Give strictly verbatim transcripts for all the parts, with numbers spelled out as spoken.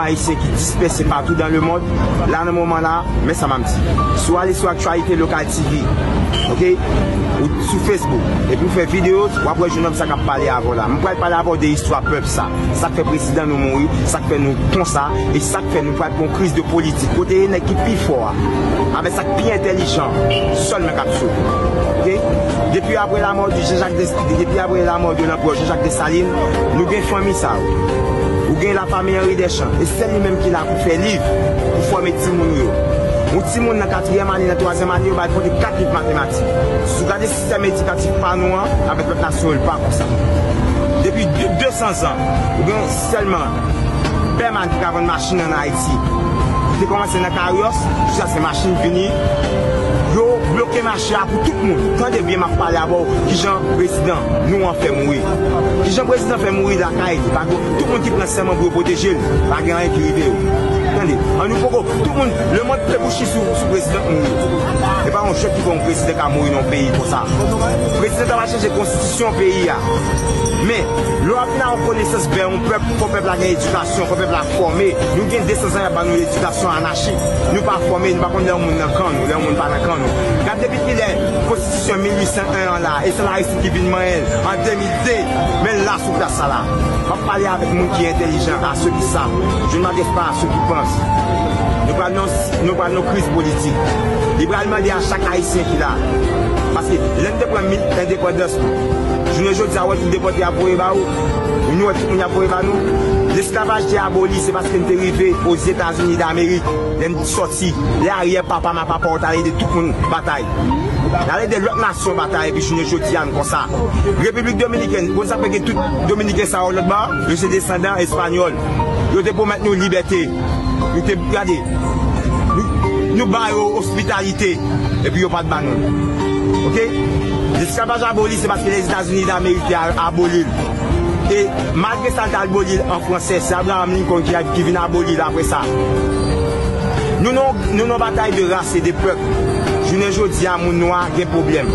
Ayisyen ki dispèse patou dan lemonn, la nan moman la, men sa m ap di. Si w ale sou Actualité Locale T V, oke, ou sou Facebook, epi w fè videyo, w ap wè jennonm sa k ap pale avè w la. M pral pale avè w de istwa pèp sa. Sa k fè prezidan nou mouri, sa k fè nou konsa, e sa k fè nou pral pran kriz de politik. Kote e nèg ki pi fò a, avè sa k pi entèlijan, sèlman k ap sot. Oke? Depi apre lanmò de Jean-Jacques Des-, depi apre lanmò de lanperè Jean-Jacques Dessalines, nou gen fanmi sa yo. Ou gen lafanmi Henri Deschamps, e sèl li menm ki la pou fè liv, pou fòme timoun ou yo. Yon timoun nan katriyèm ane, nan twazyèm ane, yo ba l konte kat liv matematik. Si w gade sistèm edikatif pa nou an, avèk lòt nasyon yo, li pa konsa. Depi de, de san zan, ou gen sèlman Bèman ki ka vann machin ann Ayiti. Li te kòmanse nan karyòs, jiskaske machin vini. Yo bloke mache a pou tout moun. Tande byen, m ap pale avè w kijan prezidan nou an fè mouri. Kijan prezidan fè mouri lakay li. Pa gen, tout moun ki pran sèman pou yo pwoteje l, pa gen anyen ki rive yo. Tande, an nou poko, tout moun, lemonn debouche sou, sou prezidan k mouri. E pa yon jwèt ki fè yon prezidan ka mouri nan yon peyi konsa. Prezidan ta pral chanje konstitisyon peyi a. Men, lè w ap vin a yon konesans vè yon pèp, fò pèp la gen edikasyon, fò pèp la fòme. Nou gen de san zan y ap ba nou edikasyon anachik. Nou pa fòme, nou pa konn lè yon moun nan kan nou, lè yon moun pa nan kan nou. Gad depi kilè konstitisyon mil uit san en an la, e se Larisi ki vin manyen l an de mil de, men l la sou plas sa la. M ap pale avèk moun ki entèlijan, a se ki sav. Je ne m'adresse pas à ceux qui pensent. Nou pral nan, nou pral nan kriz politik. Li pral mande a chak Ayisyen ki la. Paske lè n te pran mi-, endepandans nou, jounen jodi a, w wè tout depòte y ap voye ba ou, nou wè tout moun y ap voye ba nou. Lesklavaj te aboli, se paske n te rive Ozetazini Damerik. Lè n sòti, lè aryè papa m a papa w t al ede tout moun batay. N al ede lòt nasyon batay, epi jounen jodi a, n konsa. Repiblik Dominikèn, konn sa k fè gen tout Dominiken sa yo lòt bò, yo se desandan espanyòl. Yo te pwomèt nou libète. Nou te, gade, nou, nou ba yo ospitalite, epi yo pa t ba nou. Oke? Lesklavaj aboli, se paske Lèzetazini Damerik te a-, aboli l. E malgre sa, l te aboli l an fransè, se Abraham Lincoln ki, ki vin aboli l apre sa. Nou nan, nou nan batay de ras e de pèp. Jounen jodi a, moun nwa gen pwoblèm.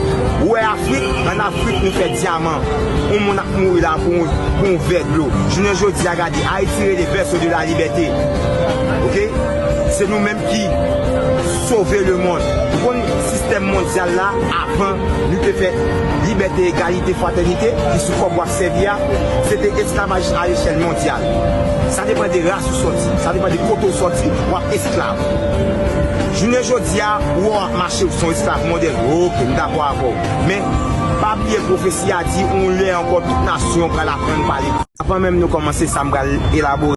Ou wè Afrik, ann Afrik, nou fè dyaman. Yon moun ap mouri la pou yon, pou yon vè dlo. Jounen jodi a, gade, Ayiti rele Berceau de la Liberté. Oke? Se nou menm ki sove lemonn. Ou konn sistèm mondyal la, avan nou te fè libète, egalite, fratènite, ki sou kòb w ap sèvi a, se te esklavaj a lechèl mondyal. Sa depann de ras ou sòti, sa depann de kote w sòti, w ap esklav. Jounen jodi a, ou wè w ap mache, ou se yon esklav modèl. Oke, m dakò avè w. Men, pa bliye pwofesi a di, yon lè ankò, tout nasyon pral aprann pale. Avan menm nou kòmanse sa, m pral elabore.